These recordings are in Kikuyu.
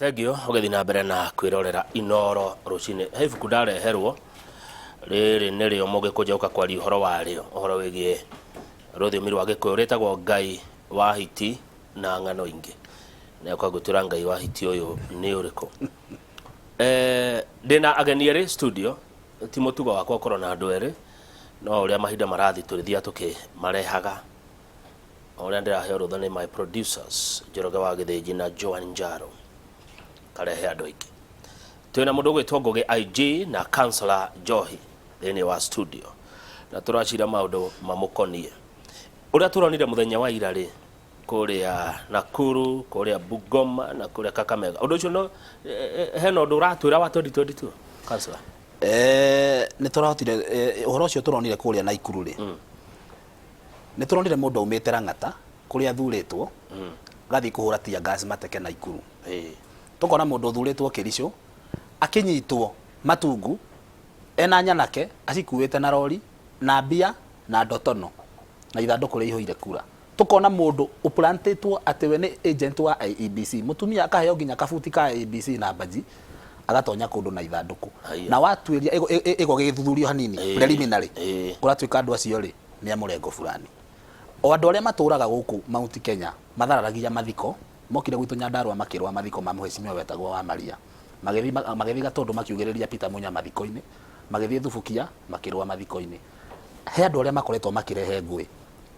Thengiũ ũgĩthiĩ na mbere na kwĩrorera Inoro rũcinĩ. He ibuku ndareherwo, rĩrĩ nĩrĩo mũgĩkũnja ũka kwaria ũhoro warĩo, ũhoro wĩgiĩ rũthiomi rwa Gĩkũyũ, rĩtagwo Ngai wa Hiti na ng'ano ingĩ. Na ũka ngũtwĩra Ngai wa Hiti ũyũ nĩ ũrĩkũ. Eh, ndĩna ageni erĩ studio, ti mũtugo wakwa gũkorwo na andũ erĩ, no ũrĩa mahinda marathiĩ tũrĩthiaga tũkĩmarehaga. O ũrĩa ndĩraheo rũtha nĩ my producers Njoroge wa Gĩthĩnji na Joan Njaro karehe andũ aingĩ. Twĩna mũndũ ũgwĩtwo Ngũgĩ IG na Councillor Njohi thĩinĩ wa studio na tũracira maũndũ mamũkoniĩ. Ũrĩa tũronire mũthenya wa ira rĩ kũrĩa Nakuru, kũrĩa Bungoma na kũrĩa Kakamega. Ũndũ ũcio no hena ũndũ ũratwĩra wa 2022 Councillor? Nĩ tũrahotire ũhoro ũcio tũronire kũrĩa Naikuru rĩ, Nĩ tũronire mũndũ aumĩte Lang'ata kũrĩa athurĩtwo agathiĩ kũhũra tear gas Mateke Naikuru. Tũkona mũndũ ũthurĩtwo Kericho akĩnyitwo Matungu ena nyanake acikuĩte na rori na mbia na ndotono na ithandũkũ rĩihũire kura. Tũkona mũndũ ũplantĩtwo atĩ we nĩ agent wa IEBC, mũtumia akaheo nginya kabuti ka IEBC na mbanji agatonya kũndũ na ithandũkũ. Na watuĩria ĩgũgĩthuthurio hanini preliminary kũratuĩka andũ acio rĩ nĩ a mũrengo fulani. O andũ arĩa matũraga gũkũ Mount Kenya mathararagia mathiko, mokire gwitũ Nyandarua makĩrũa mathiko ma mũhecimiwa wetagwo Wamaria. Magĩthiĩ magĩthiĩ Gatũndũ makiugĩrĩria Peter Munya mathiko-inĩ, magĩthiĩ Thubukia makĩrũa mathiko-inĩ. He andũ arĩa makoretwo makĩrehe ngũĩ.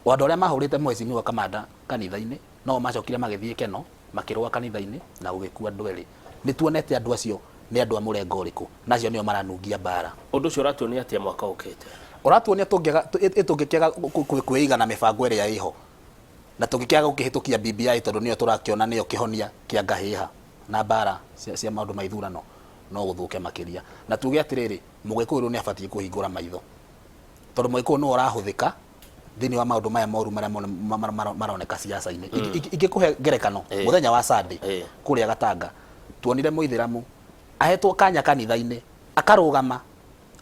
O andũ arĩa mahũrĩte mũhecimiwa Kamanda kanitha-inĩ, no o macokire magĩthiĩ Keno makĩrũa kanitha-inĩ na gũgĩkua andũ erĩ. Nĩ tuonete andũ acio nĩ andũ a mũrengo ũrĩkũ, na acio nĩo maranungia mbaara. Ũndũ ũcio ũratuonia atĩa mwaka ũkĩte? Ũratuonia tũngĩaga tũngĩkĩaga kwĩiga na mĩbango ĩrĩa ĩho, na tũngĩkĩaga gũkĩhĩtũkia BBI tondũ nĩyo tũrakĩona nĩyo kĩhonia kĩa ngahĩha na mbaara cia, cia maũndũ ma ithurano, no gũthũke makĩria. Na tuge atĩrĩrĩ, Mũgĩkũyũ rĩu nĩ abatiĩ kũhingũra maitho, tondũ Mũgĩkũyũ nĩwe ũrahũthĩka thĩinĩ wa maũndũ maya moru marĩa maroneka siasa-inĩ. Ingĩkũhe ngerekano, mũthenya wa Sunday kũrĩa Gatanga tuonire mũithĩramu ahetwo kanya kanitha-inĩ akarũgama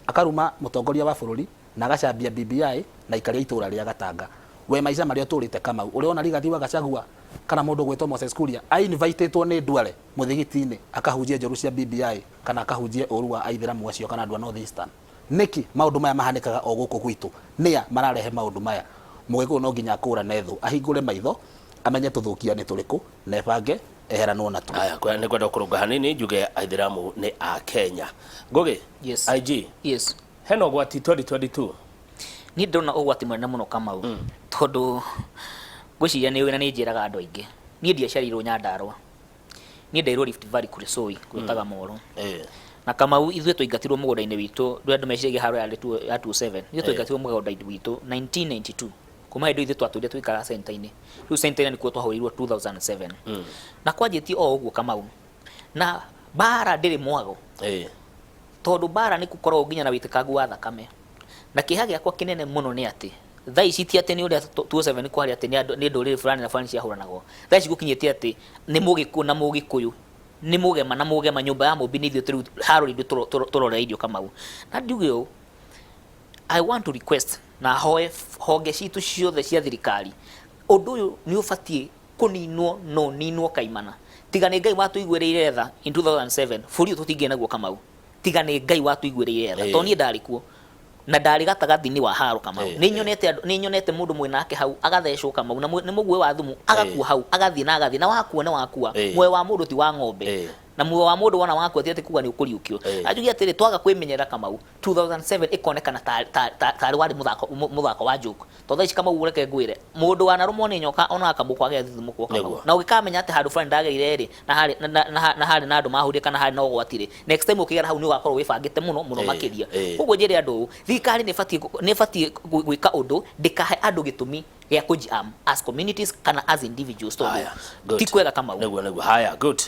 akaruma mũtongoria wa bũrũri na agacambia BBI na aikari a itũra rĩa Gatanga. We maica marĩa ũtũrĩte Kamau, ũrĩ wona Rigathi wa Gachagua kana mũndũ ũgwĩtwo Moses Kuria a-invitĩtwo nĩ Duale mũthigiti-inĩ akahunjie njũru cia BBI kana akahunjie ũru wa aithĩramu acio kana andũ a North Eastern? Nĩkĩ maũndũ maya mahanĩkaga o gũkũ gwitũ? Nĩa mararehe maũndũ maya? Mũgĩkũyũ no nginya akũrane thũ, ahingũre maitho, amenye tũthũkia nĩ tũrĩkũ, na ebange eheranwo natuo. Haya, nĩ ngwenda kũrũnga hanini njuge Aithĩramu nĩ a Kenya. Ngũgĩ, Yes. IG, Yes. hena ũgwati 2022? Niĩ ndĩrona ũgwati mũnene mũno Kamau, tondũ ngwĩciria nĩ ũĩ na nĩ njĩraga andũ aingĩ, niĩ ndiaciarĩirwo Nyandarũa. Niĩ ndeirwo Rift Valley Kuresoi gwĩtaga Moro. Na Kamau ithuĩ twaingatirwo mũgũnda-inĩ witũ, rĩu andũ meciragia haro yarĩ ya 27. Ithuĩ twaingatirwo mũgũnda-inĩ witũ 1992. Kuma hĩndĩ ĩyo ithuĩ twatũire tũikaraga center-inĩ. Rĩu center-inĩ nĩkuo twahũrĩirwo 2007. Na kwanjĩtie o ũguo Kamau. Na mbara ndĩrĩ mwago. Tondũ mbara nĩ gũkoragwo nginya na wĩitĩkangu wa thakame. Na kĩeha gĩakwa kĩnene mũno nĩ atĩ, thaa ici ti atĩ nĩ ũrĩa 2007 kwarĩ atĩ nĩ andũ nĩ ndũrĩrĩ fulani na fulani ciahũranagwo. Thaa ici gũkinyĩte atĩ nĩ mũgĩkũyũ na mũgĩkũyũ, nĩ mũgema na mũgema, nyũmba ya mũmbi nĩ ithuĩ rĩu haro ithuĩ tũroreirio Kamau. Na njuge ũũ, I want to request na hoe honge citũ ciothe cia thirikari, ũndũ ũyũ nĩ ũbatiĩ kũninwo na ũninwo kaimana. Tiga nĩ Ngai watũiguĩrĩire tha in 2007, bũrũri ũyũ tũtingĩrĩ naguo Kamau. Tiga nĩ Ngai watũiguĩrĩire tha. Tondũ niĩ ndarĩ kuo na ndarĩ gatagatĩ-inĩ wa haro Kamau. Nĩ nyonete andũ, nĩ nyonete mũndũ mwĩ nake hau agathecwo Kamau na nĩ mũguĩ wa thumu agakua hau agathiĩ na agathiĩ na wakua nĩ wakua. Muoyo wa mũndũ ti wa ng'ombe. Na muoyo wa mũndũ wona wakua ti atĩ kuga nĩ ũkũriũkio. Na njuge atĩrĩ, twaga kwĩmenyerera Kamau, 2007 ĩkonekana tarĩ warĩ mũthako mũthako wa joke. Tondũ thaa ici Kamau reke ngwĩre, mũndũ wanarũmwo nĩ nyoka onaga kamũkwa gethithimũkwo Kamau. Na ũngĩkamenya atĩ handũ fulani ndagereire rĩ, na harĩ na, na, na, na harĩ na andũ mahũrire kana harĩ na ũgwati rĩ, next time ũkĩgera hau nĩ ũgakorwo wĩbangĩte mũno mũno makĩria. Koguo njĩre andũ ũũ, thirikari nĩ ĩbatiĩ nĩ ĩbatiĩ gwĩka ũndũ ndĩkahe andũ gĩtũmi gĩa kũ as communities kana as individuals tondũ Haya, good. ti kwega Kamau. Nĩguo nĩguo. Haya, good.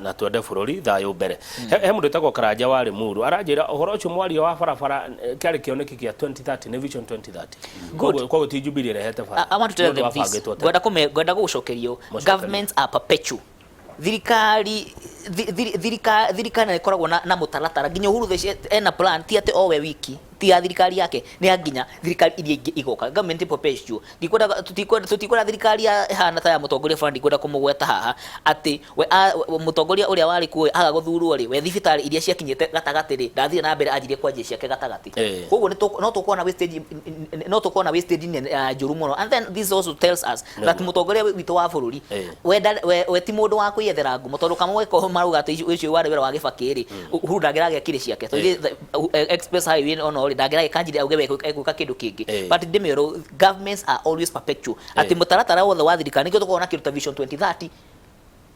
Na twende bũrũri thayũ mbere. He mũndũ wĩtagwo Karanja wa Limuru aranjĩra ũhoro ũcio mwaria wa barabara kĩarĩ kĩoneki kĩa 2030 nĩ Vision 2030. Good. Koguo ti Jubilee ĩrehete bara. I want to tell Nĩ ũndũ them this. wabangĩtwo tene. Ngwenda kũme ngwenda gũgũcokeria ũũ. Mũcokerie. Governments are perpetual. Thirikari Thirikari nĩ ĩkoragwo na mũtaratara. Nginya Uhuru thaa ici ena plan, ti atĩ owe wiki, ti ya thirikari yake, nĩ ya nginya thirikari iria ingĩ igoka. Government perpetual. Ndikwenda, tũtikwenda thirikari ya ĩhana ta ya mũtongoria fulani, ndikwenda kũmũgweta haha, atĩ we mũtongoria ũrĩa warĩ kuo aga gũthurwo rĩ, we thibitarĩ iria ciakinyĩte gatagatĩ rĩ, ndathire na mbere, anjirie kwanjia ciake gatagatĩ. Koguo no tũkorwo na wastage nene, njũru mũno. And then this also tells us that mũtongoria witũ wa bũrũri we ti mũndũ wa kwĩyethera ngumo, tondũ kamwe ko marauga atĩ ũcio warĩ wĩra wa Gĩbakĩ rĩ, Uhuru ndangĩragĩakire ciake, tondũ express highway ono rĩ, ndangĩragĩkanjire auge we egwĩka kĩndũ kĩngĩ. But ndĩmĩrwo, governments are always perpetual, atĩ mũtaratara wothe wa thirikari, nĩkĩo tũkoragwo na kĩndũ ta Vision 2030,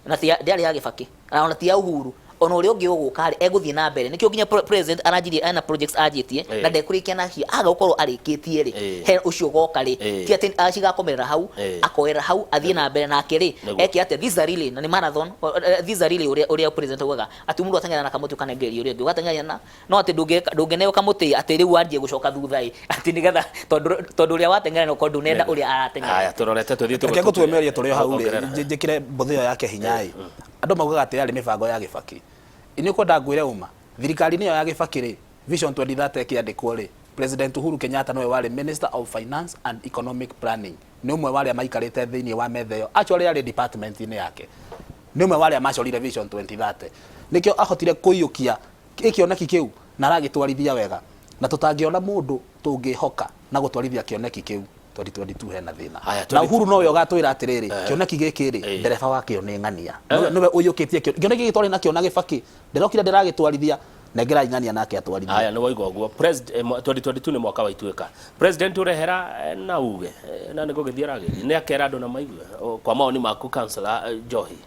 na ti ndĩarĩ ya Gĩbakĩ ona ti ya Uhuru, ona ũrĩa ũngĩ ũgũka rĩ, egũthiĩ na mbere. Nĩkĩo nginya president aranjirie, ena projects anjĩtie na ndekũrĩkia nacio, aga gũkorwo arĩkĩtie rĩ, he ũcio ũgoka rĩ, ti atĩ cigakomerera hau, akoera hau athiĩ na mbere nake rĩ, eke atĩa. This is a relay na nĩ marathon. This is a relay, ũrĩa president augaga atĩ mũndũ ateng'era na kamũtĩ ũkanengereria ũrĩa ũngĩ, ũgateng'eria na no atĩ ndũngĩneo kamũtĩ atĩ rĩu wanjie gũcoka thutha ĩ, atĩ nĩgetha tondũ ũrĩa wateng'era no korwo ndũnenda ũrĩa arateng'era. Haya, tũrorete tũthiĩ. Reke ngũtue mĩario tũrĩ o hau rĩ, njĩkĩre mbũthĩ ĩyo yake hinya ĩ. Andũ maugaga atĩ yarĩ mĩbango ya Gĩbakĩ. Nĩ ũkwenda ngwĩre ũma? Thirikari-inĩ ĩyo ya Gĩbakĩ rĩ, Vision 2030 ĩkĩandĩkwo rĩ, President Uhuru Kenyatta nĩwe warĩ Minister of Finance and Economic Planning. Nĩ ũmwe wa arĩa maikarĩte thĩinĩ wa metha ĩyo. Actually arĩ department-inĩ yake. Nĩ ũmwe wa arĩa macorire Vision 2030. Nĩkĩo ahotire kũiyũkia kĩoneki kĩu na aragĩtwarithia wega. Na tũtangĩona mũndũ tũngĩhoka na gũtwarithia kĩoneki kĩu, 2022 hena thĩna. Haya, Na Uhuru nowe ũgatwĩra atĩrĩrĩ, kĩoneki gĩkĩ rĩ, ndereba wakĩo nĩ ng'ania. Nĩwe ũiyũkĩtie kĩoneki gĩkĩ twarĩ nakĩo na Gĩbakĩ, ndĩrokire ndĩragĩtwarithia, nengerai ng'ania nake atwarithie. Haya, nĩ waiga ũguo. 2022 nĩ mwaka wa ituĩka. President ũrehera na uge na nĩ gũgĩthiĩ aragĩthiĩ, nĩ akera andũ na maigue. Kwa maoni maku, Councillor Njohi?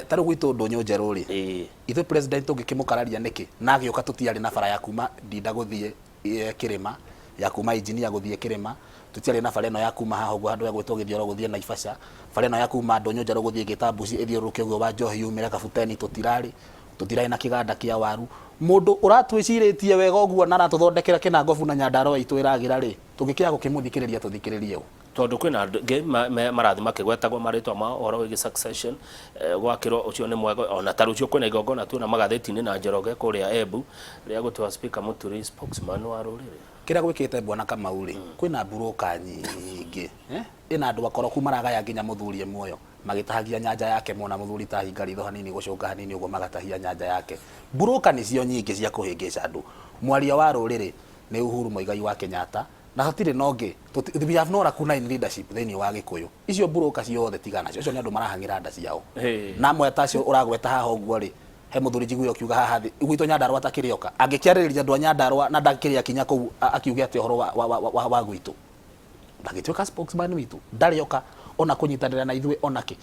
Ta rĩu gwitũ Ndũnyũ Njerũ rĩ, ithuĩ president tũngĩkĩmũkararia nĩkĩ? Na agĩũka tũtiarĩ na bara ya kuma Ndinda gũthiĩ kĩrĩma, ya kuma Engineer gũthiĩ kĩrĩma, tũtiarĩ na bara ĩno ya kuma haha ũguo handũ hegwĩtwo Gĩthioro gũthiĩ Naivasha, bara ĩno ya kuma Ndũnyũ Njerũ gũthiĩ Gĩtambuci ĩthiũrũrũke ũguo wa Njohi yumĩre Kabuteni tũtirarĩ na kĩganda kĩa waru. Mũndũ ũratwĩcirĩtie wega ũguo na aratũthondekera Kĩnangobu na Nyandarua itũ ĩragĩra rĩ, tũngĩkĩaga gũkĩmũthikĩrĩria tũthikĩrĩrie ũ? Tondũ kwĩna andũ angĩ marathiĩ makĩgwetagwo marĩtwa mao ũhoro wĩgiĩ succession, gwakĩrwo ũcio nĩ mwega. Ona ta rũciũ kwĩna igongona tuona magathĩti-inĩ na Njoroge kũrĩa Embu rĩa gũtua Speaker Mũturi spokesman wa rũrĩrĩ. Kĩrĩa gwĩkĩte Bwana Kamau rĩ, kwĩna mburũka nyingĩ, ĩna andũ akoroku maragaya nginya mũthuri e muoyo, magĩtahagia nyanja yake, mona mũthuri ta hinga ritho hanini gũcũnga hanini ũguo magatahia nyanja yake. Mburũka nĩcio nyingĩ cia kũhĩngĩca andũ. Mwaria wa rũrĩrĩ nĩ Uhuru Muigai wa Kenyatta, na hatirĩ na ũngĩ. We have no lacuna in leadership thĩinĩ wa Gĩkũyũ. Icio mburũka ciothe tiga nacio, acio nĩ andũ marahang'ĩra nda ciao. Na amwe ta acio ũragweta haha ũguo rĩ, he mũthuri njiguire ũkiuga haha thĩ gwitũ Nyandarua atakĩrĩ oka angĩkĩarĩrĩria andũ a Nyandarua na ndakĩrĩ akinya kũu akiuge atĩ ũhoro wa gwitũ ndangĩtuĩka spokesman witũ, ndarĩ oka ona kũnyitanĩra na ithuĩ ona kĩ,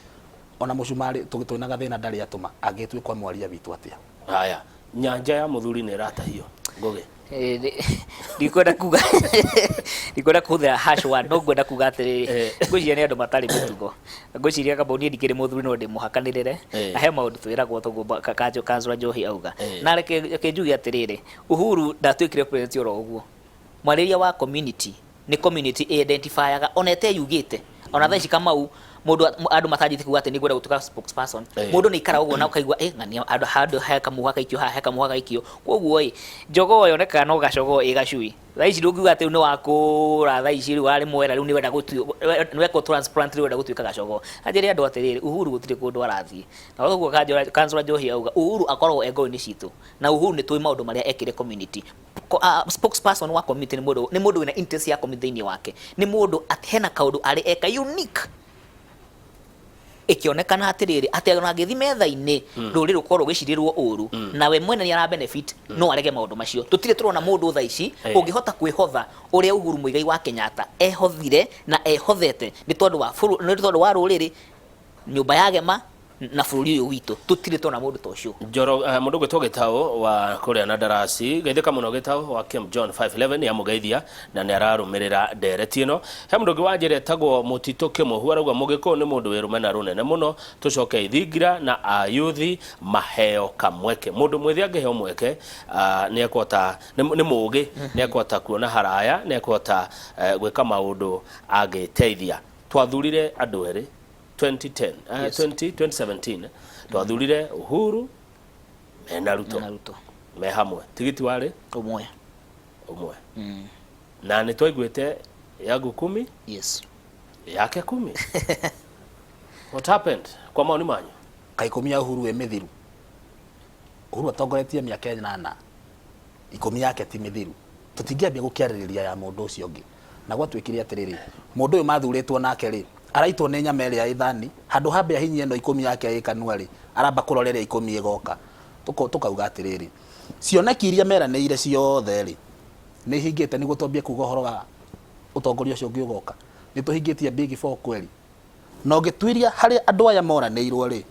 ona mũcumarĩ twĩna gathĩna ndarĩ atũma, angĩtuĩka mwaria witũ atĩa? Haya, nyanja ya mũthuri nĩ ĩratahio, Ngũgĩ. Ndikwenda kuga, ndikwenda kũhũthĩra harsh word, no ngwenda kuga atĩrĩrĩ, ngwĩciria nĩ andũ matarĩ mĩtugo. Ngwĩciria Kamau, niĩ ndikĩrĩ mũthuri no ndĩmũhakanĩrĩre, na he maũndũ twĩragwo toguo Councillor Njohi auga. Na reke njuge atĩrĩrĩ, Uhuru ndatuĩkire president oro ũguo. Mwarĩria wa community nĩ community ĩ-identifyaga ona ĩteyugĩte. Ona thaa ici Kamau, mũndũ andũ matanjĩtie kuga atĩ nĩ ngwenda gũtuĩka spokesperson, mũndũ nĩ aikaraga ũguo na ũkaigua ng'ania handũ handũ he kamũha gaikio haha, he kamũha gaikio. Koguo ĩ, njogoo yonekaga no gacogoo ĩ gacui. Thaa ici ndũngiuga atĩ rĩu nĩ wakũra, thaa ici rĩu warĩ mwera, rĩu nĩ wenda nĩ wekwo transplant, rĩu ũrenda gũtuĩka gacogoo. Na njĩre andũ atĩrĩrĩ, Uhuru gũtirĩ kũndũ arathiĩ. Na ũguo Councillor Njohi auga, Uhuru akoragwo e ngoro-inĩ citũ, na Uhuru nĩ tũĩ maũndũ marĩa ekĩre community. Spokesperson wa community nĩ mũndũ wĩna interest ya community thĩinĩ wake, nĩ mũndũ atĩ hena kaũndũ arĩ eka unique ĩkĩonekana atĩrĩrĩ, atĩ ona angĩthiĩ metha-inĩ rũrĩrĩ rũkorwo rũgĩcirĩrwo ũru na we mwene nĩ ara benefit, no arege maũndũ macio. Tũtirĩ tũrona mũndũ thaa ici ũngĩhota kwĩhotha ũrĩa Uhuru Muigai wa Kenyatta ehothire na ehothete nĩ tondũ wa rũrĩrĩ, nyũmba ya gema na bũrũri ũyũ witũ. Tũtirĩ tũrona mũndũ ta ũcio. Njoro mũndũ gwĩtwo Gĩtaũ wa kũrĩa na Ndarasi, geithĩka mũno Gĩtaũ wa Kim John 511, nĩ amũgeithia na nĩ ararũmĩrĩra ndereti ĩno. He mũndũ ũngĩ wa njĩra etagwo Mũtitũ Kĩmũhu, arauga Mũgĩkũyũ nĩ mũndũ wĩ rũmena rũnene mũno, tũcoke ithingira na ayuthi maheo kamweke. Mũndũ mwĩthĩ angĩheo mweke, nĩ ekũhota, nĩ mũgĩ, nĩ ekũhota kuona haraya, nĩ ekũhota gwĩka maũndũ angĩteithia. Twathurire andũ erĩ 2010, 2017 twathurire Uhuru. Mena Ruto. Na Ruto. Me hamwe. Tigiti warĩ ũmwe. Ũmwe. Na nĩ twaiguĩte yangu kumi. Yes. Yake kumi. What happened? Kwa maoni manyu? Kaikumi ya Uhuru ĩ mĩthiru. Uhuru atongoretie mĩaka 8. 10 yake ti mĩthiru. Tũtingĩambia gũkĩarĩrĩria ya mũndũ ũcio ũngĩ. Na gwatuĩkire atĩrĩrĩ, mũndũ ũyũ mathurĩtwo nake rĩ, araitwo nĩ nyama ĩrĩa ĩthani, handũ hambe ahinyie ĩno 10 yake ĩ kanua rĩ, aramba kũrora ĩrĩa 10 ĩgoka. Tũkauga atĩrĩrĩ, cioneki iria meranĩire ciothe rĩ, nĩ ihingĩte nĩguo twambie kuga ũhoro wa ũtongoria ũcio ũngĩ ũgoka. Nĩ tũhingĩtie Big Four kweli. Na ũngĩtuiria harĩa andũ aya moranĩirwo rĩ,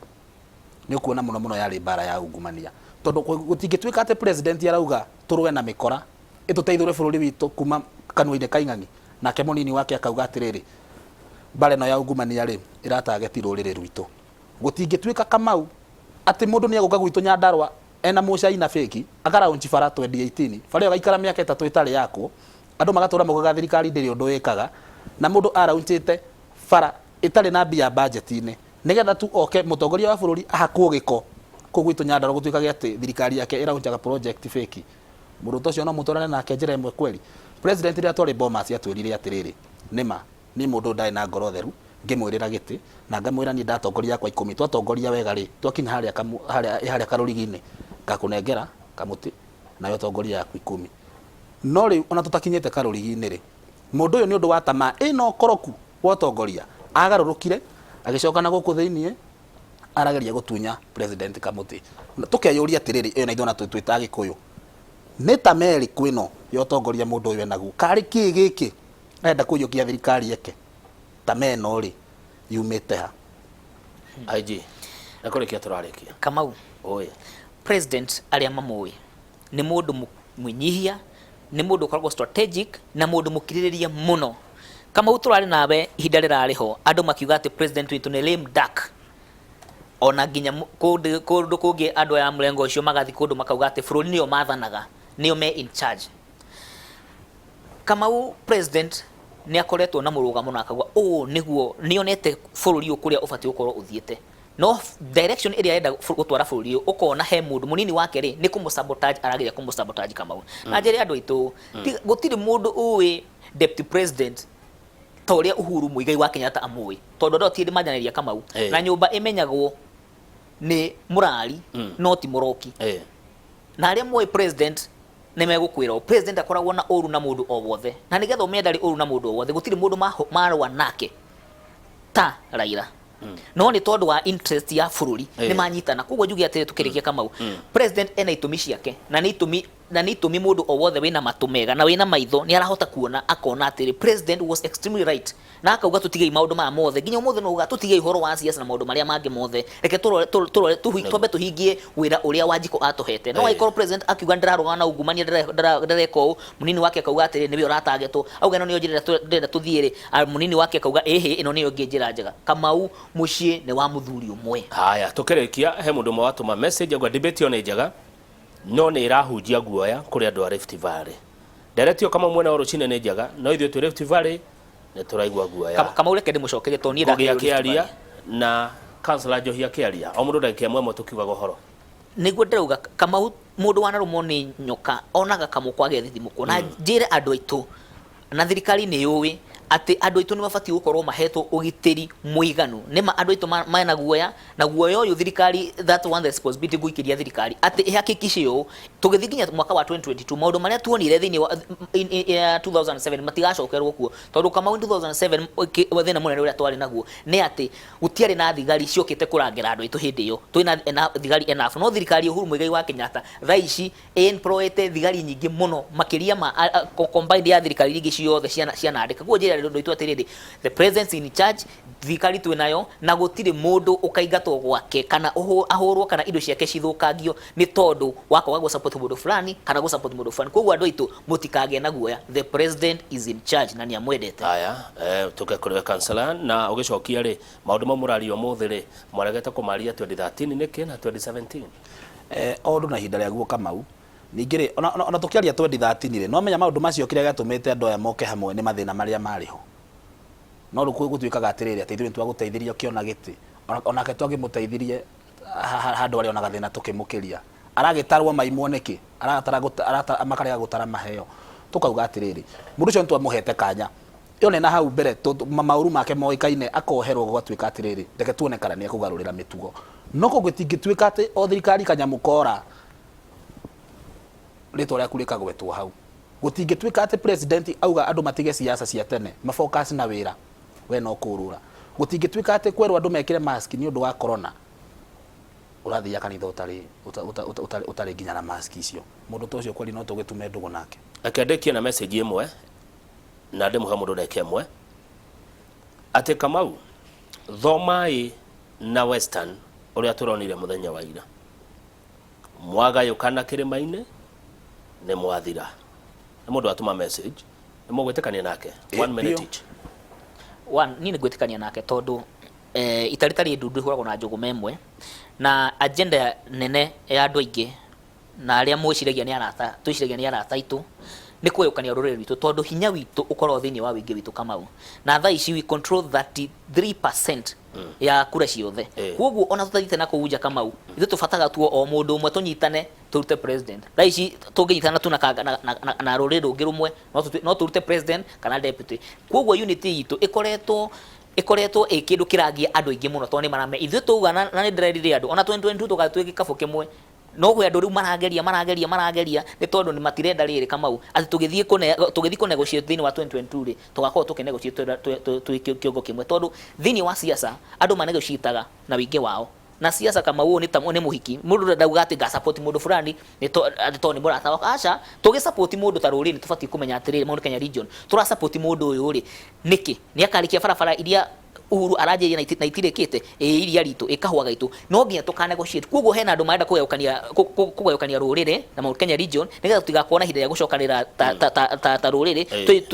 nĩ ũkuona mũno mũno yarĩ mbara ya ungumania. Tondũ gũtingĩtuĩka atĩ president arauga tũrũe na mĩkora, ĩtũteithũre bũrũri witũ kuma kanua-inĩ ka ing'ang'i, nake mũnini wake akauga atĩrĩrĩ, mbara ĩno ya ungumania rĩ, ĩratageti rũrĩrĩ rwitũ. Gũtingĩtuĩka Kamau atĩ mũndũ nĩ egũka gwitũ Nyandarua ena mũcaina fake, akaraunchi bara 2018, bara ĩyo ĩgaikara mĩaka 3 ĩtarĩ yakwo, andũ magatũra maugaga thirikari ndĩrĩ ũndũ ĩkaga, na mũndũ araunchĩte bara ĩtarĩ na mbia budget-inĩ, nĩgetha tu oke mũtongoria wa bũrũri ahakwo gĩko kũu gwitũ Nyandarua gũtuĩkage atĩ thirikari yake ĩraunchaga project fake. Mũndũ ta ũcio no mũtwarane nake njĩra ĩmwe kweli. President rĩrĩa twarĩ Bomas atwĩrire atĩrĩrĩ, nĩma niĩ mũndũ ndarĩ na ngoro theru, ngĩmwĩrĩra gĩtĩ na ngamwĩra niĩ ndatongoria akwa 10, twatongoria wega rĩ, twakinya harĩa harĩa karũrigi-inĩ ngakũnengera kamũtĩ nayo tongoria yaku 10. No rĩu ona tũtakinyĩte karũrigi-inĩ rĩ, mũndũ ũyũ nĩ ũndũ wa tamaa ĩno ũkoroku wa ũtongoria agarũrũkire agĩcoka na gũkũ thĩiniĩ arageria gũtunya president kamũtĩ. Tũkeyũria atĩrĩrĩ, ĩyo na ithuĩ ona twĩ ta Agĩkũyũ, nĩ ta merĩ kwĩno ya ũtongoria mũndũ ũyũ enaguo, karĩ kĩ gĩkĩ arenda kũiyũkia thirikari eke ta meno rĩ yumĩte ha? IG na kũrĩkia tũrarĩkia. Kamau. Oi. President arĩa mamũĩ nĩ mũndũ mwĩnyihia, nĩ mũndũ ũkoragwo strategic na mũndũ mũkirĩrĩria mũno. Kamau tũrarĩ nawe ihinda rĩrarĩ ho, andũ makiuga atĩ president witũ nĩ lame duck. Ona nginya kũndũ kũngĩ andũ aya mũrengo ũcio magathiĩ kũndũ makauga atĩ bũrũri nĩo mathanaga, nĩo me in charge. Kamau president nĩ akoretwo na mũrũgamo na akauga ũũ nĩguo nĩonete bũrũri ũyũ kũrĩa ũbatiĩ gũkorwo ũthiĩte. No direction ĩrĩa arenda gũtwara bũrũri ũyũ, ũkona he mũndũ mũnini wake rĩ, nĩ kũmũ-sabotage arageria kũmũ-sabotage Kamau. Na njĩre andũ aitũ, gũtirĩ mũndũ ũĩ deputy president ta ũrĩa Uhuru Muigai wa Kenyatta amũĩ, tondũ andũ ti manjanĩria Kamau. Na nyũmba ĩmenyagwo nĩ mũrari no ti mũroki. Na arĩa moĩ president nĩ megũkwĩra ũũ, president akoragwo na ũru na mũndũ o wothe, na nĩgetha ũmenye ndarĩ ũru na mũndũ o wothe, gũtirĩ mũndũ marũa nake ta Raila. No nĩ tondũ wa interest ya bũrũri nĩ manyitana. Koguo njuge atĩrĩ tũkĩrĩkia Kamau, president ena itũmi ciake, na nĩ itũmi na nĩ itũmi mũndũ o wothe wĩna matũ mega na wĩna maitho nĩ arahota kuona, akona atĩrĩ president was extremely right, na akauga tũtigei maũndũ maya mothe, nginya ũmũthĩ no uga tũtigei ũhoro wa siasa na maũndũ marĩa mangĩ mothe, reke tũrore twambe tũhingie wĩra ũrĩa Wanjikũ atũhete. No angĩkorwo president akiuga ndĩrarũgama na ungumania, ndĩreka ũũ, mũnini wake akauga atĩrĩ nĩwe ũratagetwo, auga ĩno nĩyo njĩra ĩrĩa ndĩrenda tũthiĩ rĩ, mũnini wake akauga ĩhĩ ĩno nĩyo ĩngĩ njĩra njega. Kamau mũciĩ nĩ wa mũthuri ũmwe. Haya, tũkĩrĩkia he mũndũ ũmwe watũma message auga debate ĩyo nĩ njega no nĩ ĩrahunjia guoya kũrĩ andũ a Rift Valley. Ndereti ĩyo Kamau mwena wa rũcinĩ nĩ njega no ithuĩ twĩ Rift Valley nĩ tũraigua guoya. Kamau reke ndĩmũcokerie tondũ niĩ Ngugi ndakĩrĩ Rift akĩaria Valley. na Councillor Njohi akĩaria o mũndũ ndagĩka ĩmwe ĩmwe tũkiugaga ũhoro. Nĩguo ndĩrauga Kamau mũndũ wanarũmwo nĩ nyoka onaga kamũkwa agethithimũkwo. Na njĩre andũ aitũ na thirikari nĩ yũĩ atĩ andũ aitũ nĩ mabatiĩ gũkorwo mahetwo ũgitĩri mũiganu. Nĩma andũ aitũ mena guoya, na guoya ũyũ thirikari, that one responsibility ngũikĩria thirikari atĩ ĩhakikishe ũũ tũgĩthiĩ nginya mwaka wa 2022 maũndũ marĩa tuonire thĩinĩ wa 2007 matigacokerwo kuo, tondũ Kamau 2007 thĩna mũnene ũrĩa twarĩ naguo nĩ atĩ gũtiarĩ na thigari ciokĩte kũrangĩra andũ aitũ hĩndĩ ĩyo, twĩna thigari enough, no thirikari Uhuru Muigai wa Kenyatta thaa ici employete thigari nyingĩ mũno makĩria ma combined ya thirikari ingĩ ciothe cianandĩka. Koguo njĩra andũ aitũ atĩrĩrĩ, the president in charge, thirikari twĩ nayo, na gũtirĩ mũndũ ũkaingatwo gwake kana ahũrwo kana indo ciake cithũkangio nĩ tondũ wa kwaga gũ support mũndũ fulani kana gũ support mũndũ fulani. Koguo andũ aitũ mũtikagĩe na guoya, the president is in charge na nĩamwendete. Haya, tũke kũrĩ we councillor, na ũgĩcokia rĩ maũndũ mau mũraria ũmũthĩ rĩ mwaregete kũmaria 2013 nĩkĩ na 2017? O ũndũ na ihinda rĩaguo Kamau. Ningĩ rĩ, ona tũkĩaria 2013 rĩ, no menya maũndũ macio kĩrĩa gĩatũmĩte andũ aya moke hamwe nĩ mathĩna marĩa marĩ ho. No rĩu gũtuĩkaga atĩrĩrĩ atĩ ithuĩ nĩtwagũteithirie ũkĩona gĩtĩ, onake twagĩmũteithirie handũ arĩa ona gathĩna tũkĩmũkĩria. Aragĩtarwo maimwo nĩkĩ? Aratara arata makarega gũtara maheo. Tũkauga atĩrĩrĩ, mũndũ ũcio nĩtwamũhete kanya ĩyo nĩ na hau mbere maũru make moĩkaine, akoherwo, gũgatuĩka atĩrĩrĩ, reke tuone kana nĩ ekũgarũrĩra mĩtugo. No koguo ĩtingĩtuĩka atĩ o thirikari kanyamũ kora rĩtwa rĩaku rĩkagwetwo hau. Gũtingĩtuĩka atĩ president auga andũ matige siasa cia tene, mafocus na wĩra, we no kũrũra. Gũtingĩtuĩka atĩ kwerwo andũ mekĩre mask nĩ ũndũ wa corona, ũrathiaga kanitha ũtarĩ ũtarĩ ũtarĩ nginya na mask icio. Mũndũ ta ũcio kweli no tũgĩtume ndũgũ nake? Reke ndĩkie na message ĩmwe na ndĩmũhe mũndũ ndagĩka ĩmwe, atĩ Kamau, thomai na Western ũrĩa tũronire mũthenya wa ira. Mwagayũkana kĩrĩma-inĩ nĩ mwathira. Nĩ mũndũ watũma message, nĩ mũgwĩtĩkania nake? One minute each. One, niĩ nĩ ngwĩtĩkania nake tondũ ita rĩtarĩ ndundu rĩhũragwo na njũgũma ĩmwe, na agenda nene ya andũ aingĩ na arĩa mwĩciragia nĩ arata, twĩciragia nĩ arata aitũ, nĩ kũgayũkania rũrĩrĩ rwitũ tondũ hinya witũ ũkoragwo thĩinĩ wa wĩingĩ witũ, Kamau. Na thaa ici we control 33% ya kura ciothe. Koguo ona tũtathiĩte na kũu nja, Kamau, ithuĩ tũbataga tu o mũndũ ũmwe tũnyitane tũrute president. Thaa ici tũngĩnyitana tu na, na, na, na, na rũrĩrĩ rũngĩ rũmwe no tũrute president kana deputy. Koguo unity itũ ĩkoretwo ĩ kĩndũ kĩragia andũ aingĩ mũno tondũ nĩ marame ithuĩ tauga na nĩ ndĩrerire andũ ona 2022 tũgathiĩ twĩ gĩkabũ kĩmwe, no kwĩ andũ rĩu marageria marageria marageria nĩ tondũ nĩ matirenda rĩrĩ, Kamau, atĩ tũgĩthiĩ kũ negotiate thĩinĩ wa 2022 rĩ, tũgakorwo tũkĩ negotiate twĩ kĩongo kĩmwe, tondũ thĩinĩ wa siasa andũ ma negotiataga na wĩingĩ wao. Na siasa, Kamau, ũyũ nĩ ta nĩ mũhiki, mũndũ ndauga atĩ nga support mũndũ fulani nĩ atĩ tondũ nĩ mũrata wakwa. Aca, tũgĩ support mũndũ ta rũrĩrĩ tũbatiĩ kũmenya atĩrĩrĩ, Mount Kenya region tũra support mũndũ ũyũ rĩ nĩkĩ? Nĩ akarĩkia barabara iria Uhuru aranjĩrĩria na itirĩkĩte ĩ iria ritũ ĩ kahũa gaitũ? No nginya tũka negotiate. Koguo hena andũ marenda kũgayũkania rũrĩrĩ na Mount Kenya region nĩgetha tũtigakorwo na ihinda rĩa gũcokanĩrĩra ta rũrĩrĩ,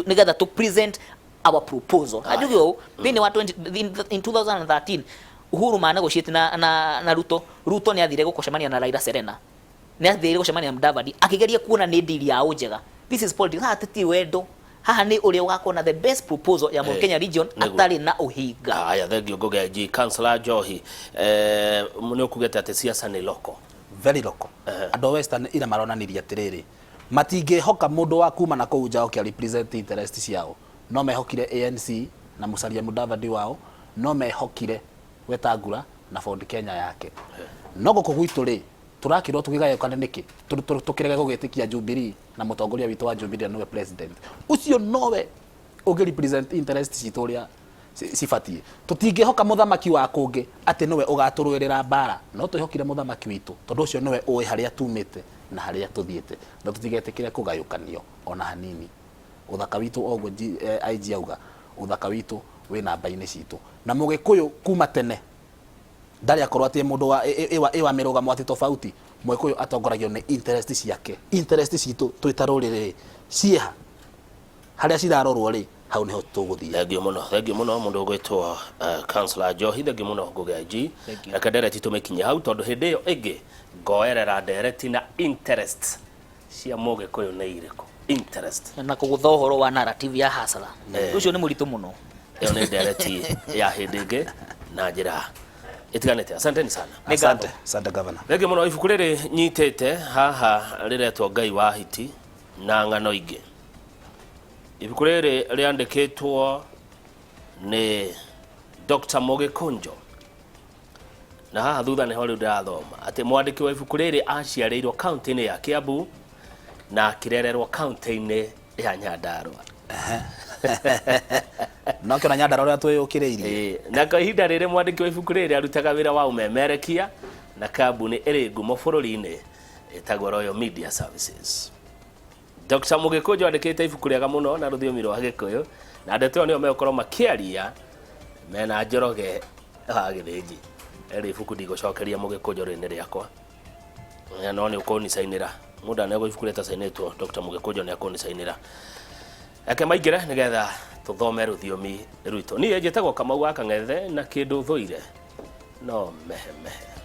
nĩgetha tũ present our proposal. Na njuge ũũ, thĩinĩ wa 20 in 2013 Uhuru ma negotiate na Ruto. Ruto nĩ athire gũcemania na Raila Serena, nĩ athire gũcemania na Mudavadi akĩgeria kuona nĩ deal yao njega. This is politics. Haha ti wendo, haha nĩ ũrĩa ũgakorwo na the best proposal ya Mount Kenya region atarĩ na ũhinga. Haya, thengio Ngũgĩ G. Councillor Njohi, nĩ ũkugĩte atĩ siasa nĩ local. Very local. Andũ a Western ira maronanirie atĩrĩrĩ, matingĩhoka mũndũ wa kuma na kũu nja oke represent interest ciao. No mehokire ANC na Musalia Mudavadi wao, no mehokire Wetangula na Ford Kenya yake. No gũkũ gwitũ rĩ, tũrakĩrwo tũkĩgayũkane nĩkĩ? Tũkĩrege gũgĩtĩkia Jubilee na mũtongoria witũ wa Jubilee na nĩwe president ũcio nowe ũngĩ represent interest citũ ũrĩa cibatiĩ. Tũtingĩhoka mũthamaki wa kũngĩ atĩ nĩwe ũgatũrũĩrĩra mbara, no twĩhokire mũthamaki witũ tondũ ũcio nĩwe ũĩ harĩa tumĩte na harĩa tũthiĩte, na tũtigetĩkĩre kũgayũkanio ona hanini. Ũthaka witũ oguo IG auga, ũthaka witũ wĩ namba-inĩ citũ. Na Mũgĩkũyũ kuma tene ndarĩ akorwo atĩ mũndũ wa ĩ wa mĩrũgamo atĩ tofauti. Mũgĩkũyũ atongoragio nĩ interest ciake. Interest citũ twĩ ta rũrĩrĩ rĩ, ciĩha harĩa cirarorwo rĩ, hau nĩho tũgũthiĩ. Thengio mũno, thengio mũno mũndũ ũgwĩtwo Councillor Njohi, thengio mũno Ngũgĩ G. Reke ndereti tũmĩkinye hau tondũ hĩndĩ ĩyo ĩngĩ ngoerera ndereti na interest cia Mũgĩkũyũ nĩ irĩkũ, interest. Na kũgũtha ũhoro wa narrative ya hasara, ũcio nĩ mũritũ mũno. Ĩyo nĩ ndereti ya hĩndĩ ĩngĩ na njĩra ĩtiganĩte. Asanteni sana. Nĩ Asante, asante governor. Thengio mũno. Ibuku rĩrĩ nyitĩte haha rĩretwo Ngai wa Hiti na Ng'ano Ingĩ. Ibuku rĩrĩ rĩandĩkĩtwo nĩ Dr. Mũgĩkũnjo, na haha thutha nĩho rĩu ndĩrathoma atĩ mwandĩki wa ibuku rĩrĩ aciarĩirwo kaunti-inĩ ya Kiambu na akĩrererwo kaunti-inĩ ya Nyandarua. No kĩona Nyandarua ũrĩa twĩyũkĩrĩirie. Ĩĩ, na kwa ihinda rĩrĩ mwandĩki wa ibuku rĩrĩ arutaga wĩra wa ũmemerekia na kambuni ĩrĩ ngumo bũrũri-inĩ ĩtagwo Royal Media Services. Dr. Mũgĩkũnjo andĩkĩte ibuku rĩega mũno na rũthiomi rwa Gĩkũyũ, na ndeto ĩyo nĩyo megũkorwo makĩaria mena Njoroge wa Gĩthĩnji. Rĩrĩ ibuku ndigũcokeria Mũgĩkũnjo, rĩrĩ nĩ rĩakwa. No nĩ ũkũnicainĩra. Mũndũ anegwo ibuku rĩtacainĩtwo, Dr. Mũgĩkũnjo nĩ akũnicainĩra. Reke maingĩre nĩgetha tũthome rũthiomi rwitũ. Niĩ njĩtagwo Kamau wa Kang'ethe, na kĩndũ thũire no mehemehe.